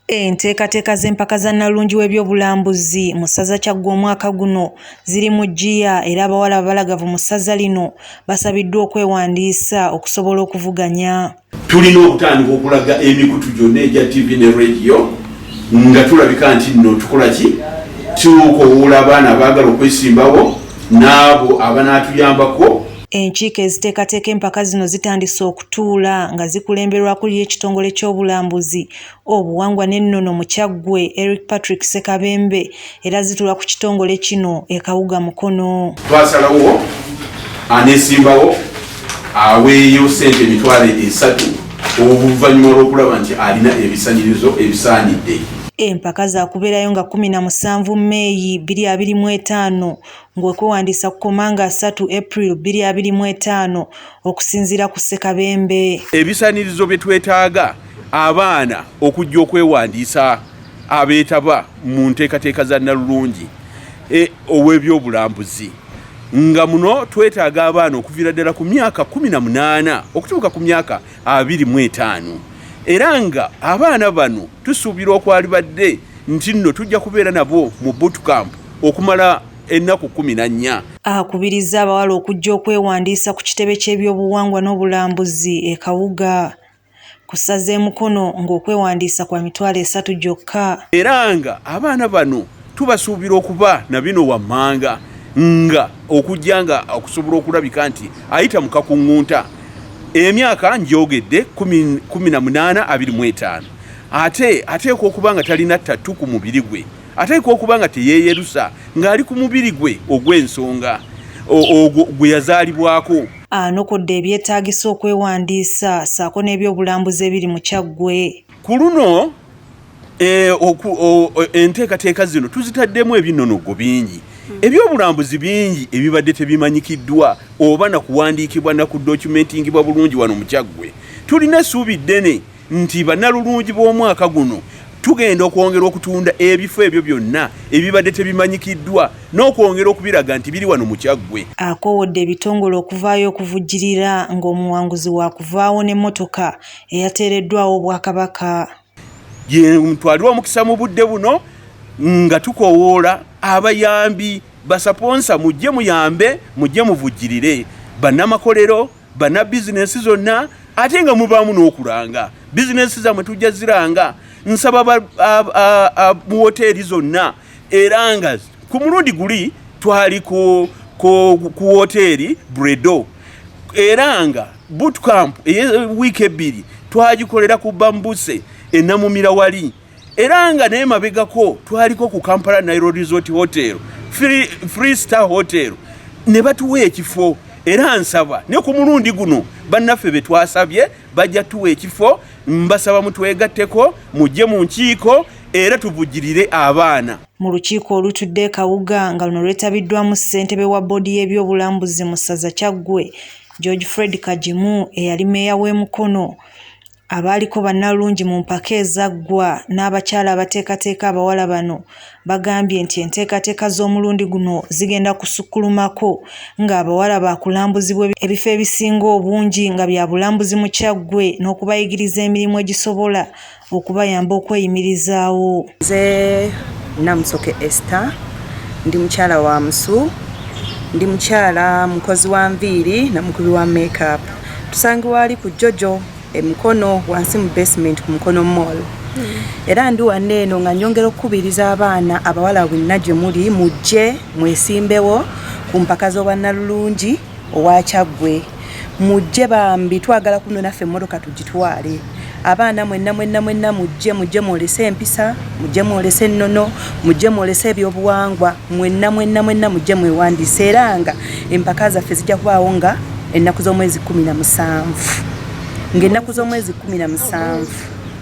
Enteekateeka z'empaka za Nnalungi w'ebyobulambuzi mu ssaza Kyaggwe omwaka guno ziri mu ggiya era abawala ababalagavu mu ssaza lino basabiddwa okwewandiisa okusobola okuvuganya. Tulina okutandika okulaga emikutu gyonna egya TV ne radio nga tulabika nti nno tukola ki, tukowoola abaana abaagala okwesimbawo n'abo abanaatuyambako. Enkiiko eziteekateeka empaka zino zitandise okutuula nga zikulemberwa akulira ekitongole ky'obulambuzi, obuwangwa n'ennono mu Kyaggwe, Eric Patrick Ssekabembe, era zituula ku kitongole kino e Kawuga, Mukono. Twasalawo aneesimbawo aweeyo ssente 30,000 oluvannyuma lw'okulaba nti alina ebisanirizo ebisaanidde. Empaka zaakubeerayo nga 17 Meeyi 2025, ng'okwewandiisa kukoma nga 3 April 2025, okusinziira ku Ssekabembe. Ebisanirizo bye twetaaga abaana okujja okwewandiisa abeetaba mu nteekateeka za Nnalulungi ow'ebyobulambuzi, nga muno twetaaga abaana okuviira ddala ku myaka 18 okutuuka ku myaka 25, era nga abaana bano tusuubira okwalibadde nti nno tujja kubeera nabo mu bootcamp okumala ennaku 14. Akubiriza abawala okujja okwewandiisa ku kitebe ky'ebyobuwangwa n'obulambuzi e Kawuga ku ssaza e Mukono, ng'okwewandiisa kwa 30,000 gyokka. Era nga abaana bano tubasuubira okuba na bino wammanga, nga okujja nga okusobola okulabika nti ayita mu kakuŋŋunta emyaka njogedde 18 25, ate ateekwa okuba nga talina tattoo ku mubiri gwe, ateekwa okuba nga teyeeyerusa ng'ali ku mubiri gwe ogw'ensonga ogwo gwe yazaalibwako. Anokodde ebyetaagisa okwewandiisa ssaako n'ebyobulambuzi ebiri mu Kyaggwe. Ku luno enteekateeka zino tuzitaddemu ebinonogo bingi, ebyobulambuzi bingi ebibadde tebimanyikiddwa oba nakuwandiikibwa nakudocumentingibwa bulungi wano mu Kyaggwe. Tulina essuubi ddene nti bannalulungi b'omwaka guno tugenda okwongera okutunda ebifo ebyo byonna ebibadde tebimanyikiddwa n'okwongera okubiraga nti biri wano mu Kyaggwe. Akoowodde ebitongole okuvaayo okuvujjirira, ng'omuwanguzi waakuvaawo n'emmotoka eyateereddwawo Obwakabaka. Ntwalirwa omukisa mu budde buno nga tukowoola abayambi, basponsor, mujje muyambe, mujje muvujjirire bannamakolero, banna bizinensi zonna, ate nga mubaamu n'okulanga bizinensi zammwe, tujja ziranga. Nsaba mu woteeri zonna, era nga ku mulundi guli twali ku woteeri Bredo, era nga bootcamp eyewiiki 2 twagikolera ku Bambuse enamumira wali, era nga naye mabegako twaliko ku Kampala Nile Resort Hotel, Free Star Hotel, ne batuwa ekifo. Era nsaba ne ku mulundi guno bannaffe be twasabye bajja tuwa ekifo. Mbasaba mutwegatteko, mujje mu nkiiko era tuvujjirire abaana. Mu lukiiko olutudde e Kawuga, nga luno lwetabiddwamu ssentebe wa bboodi y'ebyobulambuzi mu ssaza Kyaggwe, George Fred Kagimu, eyali meeya w'e Mukono, abaaliko bannalulungi mu mpaka ezaggwa n'abakyala abateekateeka abawala bano, bagambye nti enteekateeka z'omulundi guno zigenda kusukkulumako, ng'abawala baakulambuzibwa ebifo ebisinga obungi nga bya bulambuzi mu Kyaggwe n'okubayigiriza emirimu egisobola okubayamba okweyimirizaawo. Nze Namusoke Esther, ndi mukyala wa musu, ndi mukyala mukozi wa nviiri na mukubi wa makeup. Tusangibwa wali ku Jojo e Mukono wansi mu basement ku Mukono Mall. Era ndi wano eno nga nyongera okukubiriza abaana abawala bwenna gye muli, mujje mwesimbewo ku mpaka z'obwannalulungi owa Kyaggwe. Mujje bambi, twagala kuno naffe emmotoka tugitwale. Abaana mwenna mwenna mwenna mujje, mujje mwolese empisa, mujje mwolese ennono, mujje mwolese ebyobuwangwa. Mwenna mwenna mwenna mujje mwewandiise, era nga empaka zaffe zijja kubaawo nga ennaku z'omwezi 17, ng'ennaku z'omwezi 17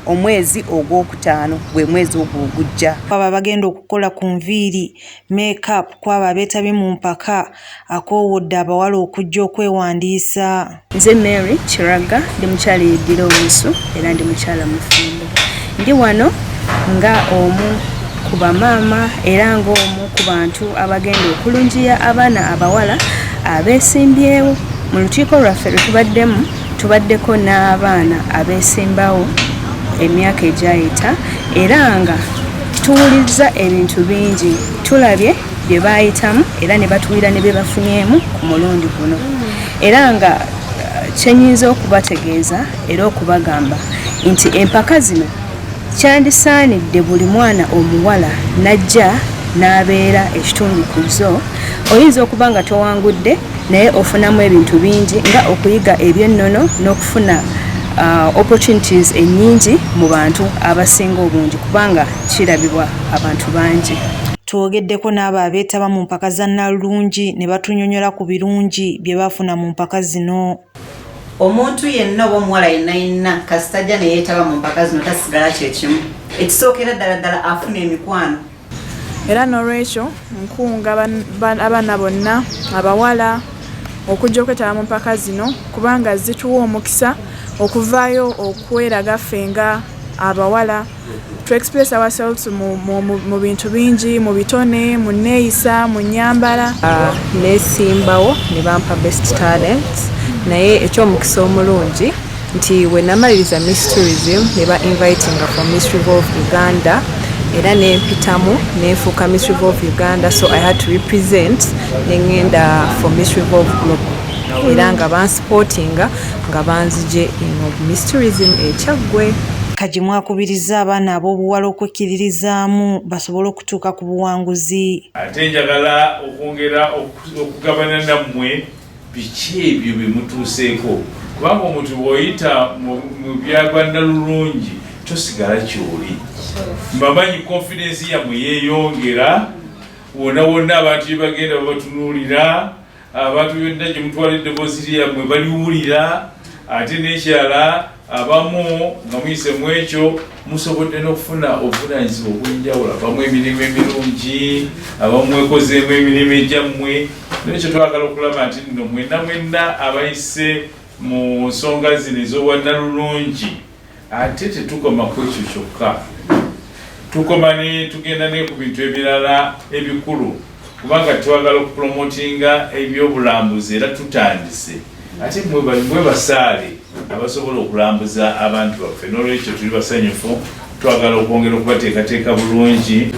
omwezi ogwokutaano, gwe mwezi ogwo ogujja. Abo abagenda okukola ku nviiri, makeup, kwabo abeetabye mu mpaka, akoowodde abawala okujja okwewandiisa. Nze Mary Kiraga, ndi mukyala eyeddira omusu era ndi mukyala mufumbo. Ndi wano nga omu ku bamaama era ng'omu ku bantu abagenda okulungiya abaana abawala abeesimbyewo. Mu lukiiko lwaffe lwe tubaddemu, tubaddeko n'abaana abeesimbawo. emyaka egyayita era nga tuwuliriza ebintu bingi, tulabye bye baayitamu era ne batuwulira ne bye bafunyeemu ku mulundi guno. Era nga kyenyinza okubategeeza era okubagamba nti empaka zino kyandisaanidde buli mwana omuwala n'ajja n'abeera ekitundu ku zo. Oyinza okuba nga towangudde, naye ofunamu ebintu bingi nga okuyiga ebyennono n'okufuna opportunities ennyingi mu bantu abasinga obungi, kubanga kirabibwa abantu bangi. Twogeddeko n'abo abeetaba mu mpaka za Nnalulungi ne batunyonnyola ku birungi bye baafuna mu mpaka zino. Omuntu yenna oba omuwala yenna yenna kasita ajja ne yeetaba mu mpaka zino tasigala kyekimu. Ekisookera ddala ddala afuna emikwano. Era n'olwekyo nkunga abaana bonna abawala okujja okwetaba mu mpaka zino, kubanga zituwa omukisa okuvaayo okweraga ffe nga abawala, to express ourselves mu bintu bingi, mu bitone, mu nneeyisa, mu nnyambala. Neesimbawo ne bampa best talent, naye ekyomukisa omulungi nti we namaliriza Miss Tourism ne ba invitinga for Miss Revolve Uganda, era nempitamu nenfuuka Miss Revolve Uganda. So I had to represent, neŋŋenda for Miss Revolve Global, era nga bansupportinga nga banzije in Miss Tourism eKyaggwe. Kagimu akubiriza abaana ab'obuwala okwekkiririzaamu basobole okutuuka ku buwanguzi. Ate njagala okwongera okugabana nammwe biki ebyo bye mutuuseeko, kubanga omuntu bw'oyita mu byagwannalulungi tosigala kyoli. Mbamanyi confidence yammwe yeeyongera wonna wonna, abantu gye bagenda babatunuulira, abantu byonna gye mutwala eddoboozi lyammwe baliwulira. Ate n'ekirala, abamu nga muyise mu ekyo musobodde n'okufuna obuvunanyizibwa obw'enjawulo, abamu emirimu emirungi, abamu mwekozeemu emirimu egyammwe. Nekyo twagala okulaba nti nno mwenna mwenna abayise mu nsonga zino ez'obwannalulungi, ate tetukoma ku ekyo kyokka, tukoma ne tugenda ne ku bintu ebirala ebikulu, kubanga twagala okupromotinga ebyobulambuzi era tutandise. Ate mwe basaale abasobola okulambuza abantu baffe. N'olwekyo tuli basanyufu, twagala okwongera okubateekateeka bulungi.